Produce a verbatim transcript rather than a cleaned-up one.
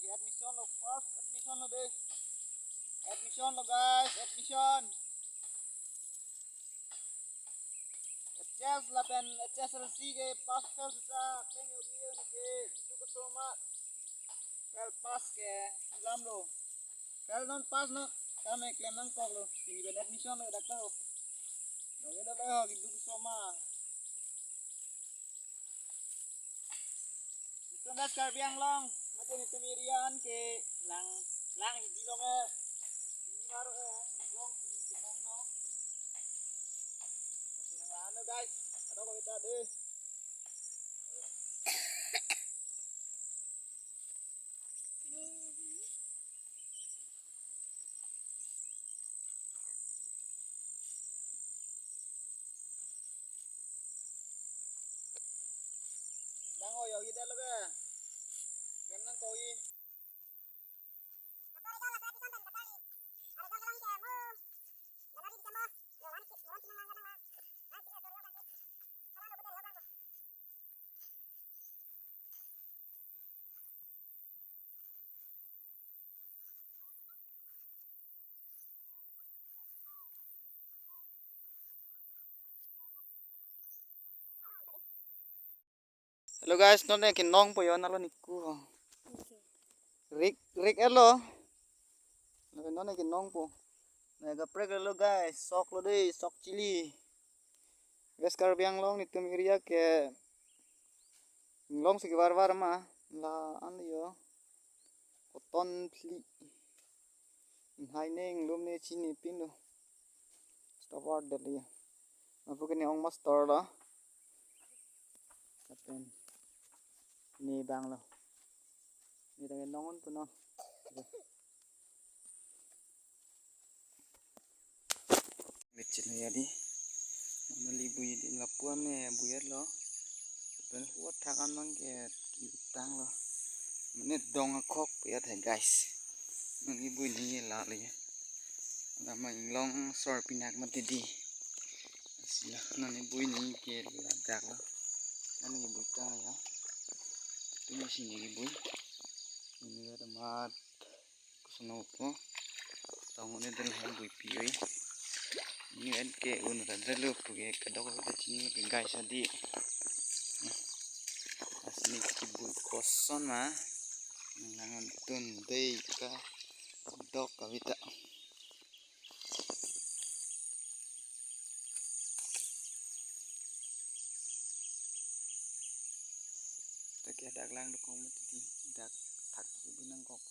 Admission lo, first admission lo dei. Admission lo guys, admission. H S lapen H S L C ke pass fail seta klem yo biyo ne ke itu ke soma. Fail pass ke lam lo. Fail non pass non. Kami klem nangkok lo. Pini pen admission lo dak lo. Lo ke dak lo itu ke soma. Netum West Karbi Anglong, mate netum area an ke lang, lang hidi long eh. Hidi baru eh, long si kenong no. Masih nang lano guys, ada kok kita deh. Lang o, yo kita lo ke. Klem nangkok i. Hello guys, non ne kenong po yo, nalo niku ho. Rik, rik elo. Nalo non ne kenong po. Ne kaprek elo guys, sok lo dei, sok chili. West Karbi Anglong netum area ke inglong si kevar var ma, la an yo. Cotton phli. Hai ne inglum ne chini pin lo. Stop word dali. Apu ke ne ong master lo. Lapen ne bang lo. Ne tang nongon puno. Mechin ya di. Nonli bui di lapuan ne bui lo. Pen huat thakan mang ke tang lo. Mane dong akhok ya thai guys. Nonli bui ni la le. Lama inglong sor pinak mati di. Sila nonli bui ni ke ladak lo. Nonli bui tang ya. Tumi sini bui. Ini ada mat. Kusuno po. Tong ne del hai bui pi oi. Ini en ke un ra delu pu ke kadok ke chini ke guys adi. Asni ki bui koson ma. Nangan tun dei kadok kavita. Take dak lang dukong mati di dak thak si bui nangkok.